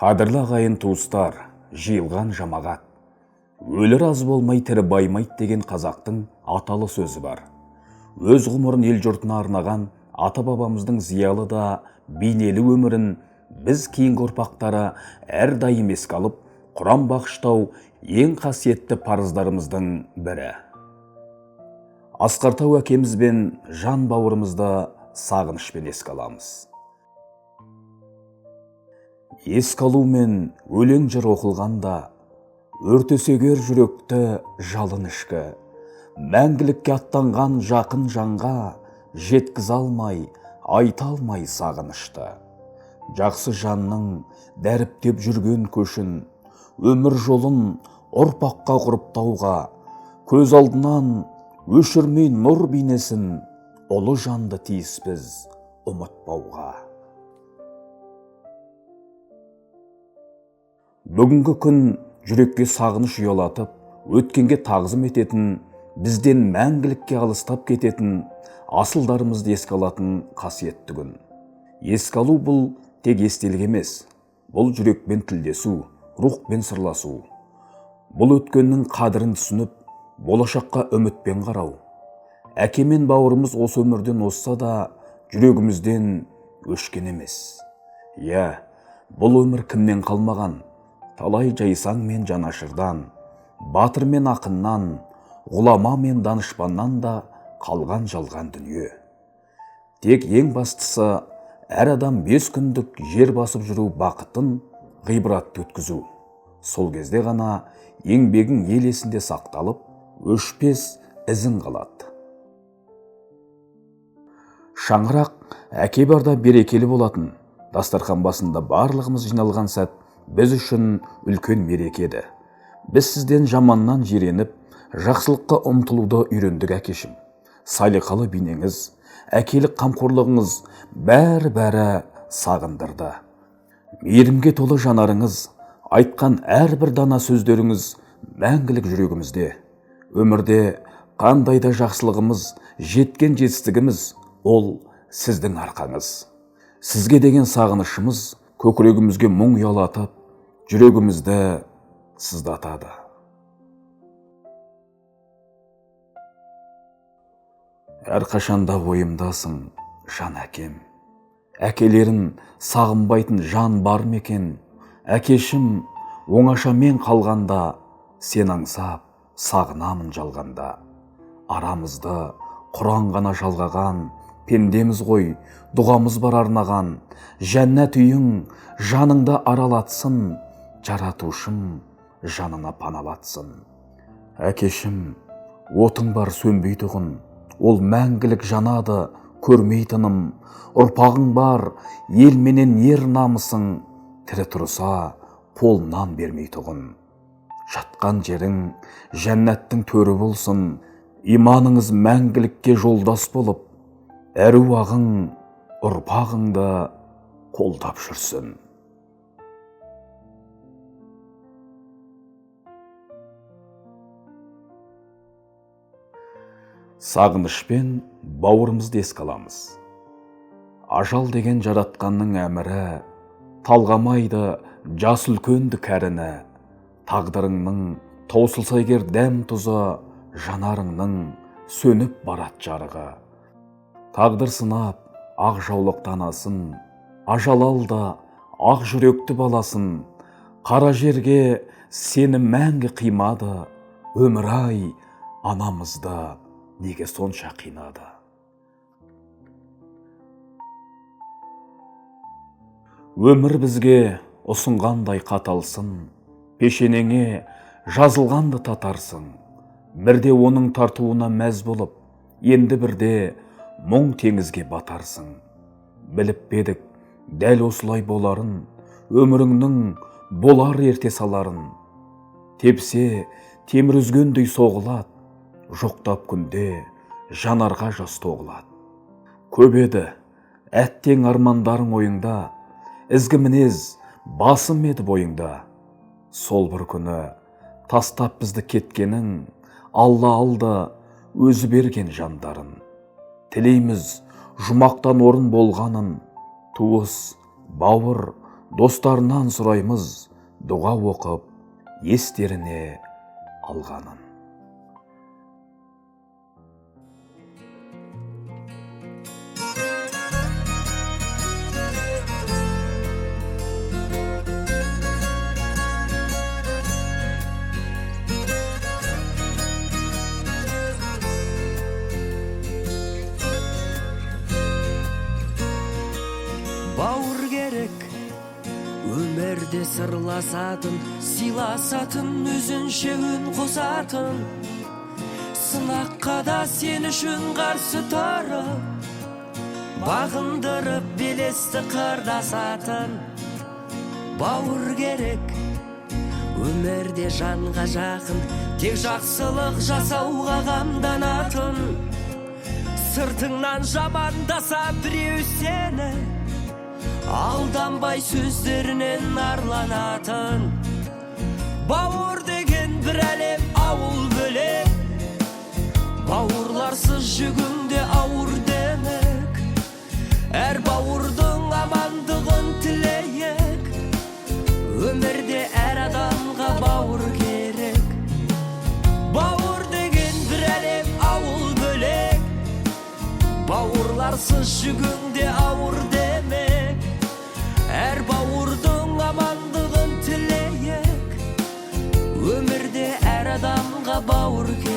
Қадірлі ағайын туыстар, жиылған жамағат. Өлі разы болмай тірі баймайды деген қазақтың аталы сөзі бар. Өз ғұмырын ел жұртына арнаған ата-бабамыздың зиялы да бейнелі өмірін біз кейінгі ұрпақтары әрдайым еске алып, Құран бағыштау ең қасиетті парыздарымыздың бірі. Асқар тау әкеміз бен жан бауырымызды сағынышпен еске аламыз. Еске алу мен өлең жыр оқылғанда, өртесегер жүректі жалын ішкі, мәңгілікке аттанған жақын жанға жеткізе алмай, айта алмай сағынышты. Жақсы жанның дәріптеп жүрген көшін, өмір жолын ұрпаққа ғұрыптауға, көз алдынан өшірмей нұр бейнесін, ұлы жанды тиіспіз ұмытпауға. Бүгінгі күн жүрекке сағыныш ұялатып, өткенге тағзым ететін, бізден мәңгілікке алыстап кететін асылдарымызды еске алатын қасиетті күн. Еске алу бұл тек естелік емес, бұл жүрекпен тілдесу, рухпен сырласу. Бұл өткеннің қадірін түсініп, болашаққа үмітпен қарау. Әке мен бауырымыз осы өмірден озса да, жүрегімізден өшкен емес. Иә, бұл өмір кімнен қалмаған? Талай жайсаң мен жанашырдан, батыр мен ақыннан, ғұлама мен данышпаннан да қалған жалған дүние. Тек ең бастысы, әр адам 5 күндік жер басып жүру бақытын ғибратты өткізу. Сол кезде ғана еңбегің ел есінде сақталып, өшпес ізің қалады. Шаңырақ әке барда берекелі болатын. Дастархан басында барлығымыз жиналған сәт біз үшін үлкен мереке еді. Біз сізден жаманнан жиреніп, жақсылыққа ұмтылуды үйрендік әкешім. Салиқалы бейнеңіз, әкелік қамқорлығыңыз бәрі-бәрі сағындырды. Мейірімге толы жанарыңыз, айтқан әрбір дана сөздеріңіз мәңгілік жүрегімізде. Өмірде қандай да жақсылығымыз, жеткен жетістігіміз ол сіздің арқаңыз. Сізге деген сағынышымыз көкірегімізге мұң ұялатып, жүрегімізді сыздатады. Әрқашанда ойымдасың, жан әкем. Әкелерін сағынбайтын жан бар ма екен? Әкешім, оңаша мен қалғанда, сен аңсап, сағынамын жалғанда. Арамызды Құран ғана жалғаған, пендеміз ғой, дұғамыз бар арнаған. Жәннат үйің жаныңды аралатсын, жаратушым жанына паналатсын. Әкешім, отың бар сөнбейтұғын, ол мәңгілік жанады көрмейтінім. Ұрпағың бар, ел менен ер намысың, тірі тұрса қолынан бермейтұғын. Жатқан жерің жәннаттың төрі болсын, иманыңыз мәңгілікке жолдас болып, әруағың ұрпағыңды қолдап жүрсін. Сағынышпен бауырымызды еске аламыз. Ажал деген жаратқанның әмірі, талғамайды жас үлкенді кәріні. Тағдырыңның таусылса егер дәм тұзы, жанарыңның сөніп барат жарығы. Тағдыр сынап ақ жаулықты анасын, ажал алды ақ жүректі баласын. Қара жерге сені мәңгі қимады, өмір ай анамызды неге сонша қинады? Өмір бізге ұсынғандай қаталсын, пешенеңе жазылғанды татарсың. Бірде оның тартуына мәз болып, енді бірде мұң теңізге батарсың. Біліп пе едік дәл осылай боларын, өміріңнің болар ерте саларын. Тепсе темір үзгендей соғылады, жоқтап күнде жанарға жас тоғылады. Көп еді әттең армандарың ойыңда, ізгі мінез басым еді бойыңда. Сол бір күні тастап бізді кеткенің, Алла алды өзі берген жандарын. Тілейміз жұмақтан орын болғанын, туыс, бауыр, Достарынан сұраймыз дұға оқып, естеріне алғанын. Бауыр керек өмірде сырласатын, сыйласатын, өзінше үн қосатын, сынаққа да сен үшін қарсы тұрып, бағындырып белесті қырдасатын. Бауыр керек өмірде жанға жақын, тек жақсылық жасауға қамданатын. Сыртыңнан жамандаса біреу сені, алданбай сөздерінен арланатын. Бауыр деген бір әлем, ауыл бөлек, бауырларсыз жүгіңде ауыр демек. Әр бауырдың амандығын тілейік, өмірде әр адамға бауыр керек. Бауыр деген бір әлем, ауыл бөлек, бауырларсыз жүгіңде ауыр демек. Әр бауырдың амандығын тілейік, өмірде әр адамға бауыр керек.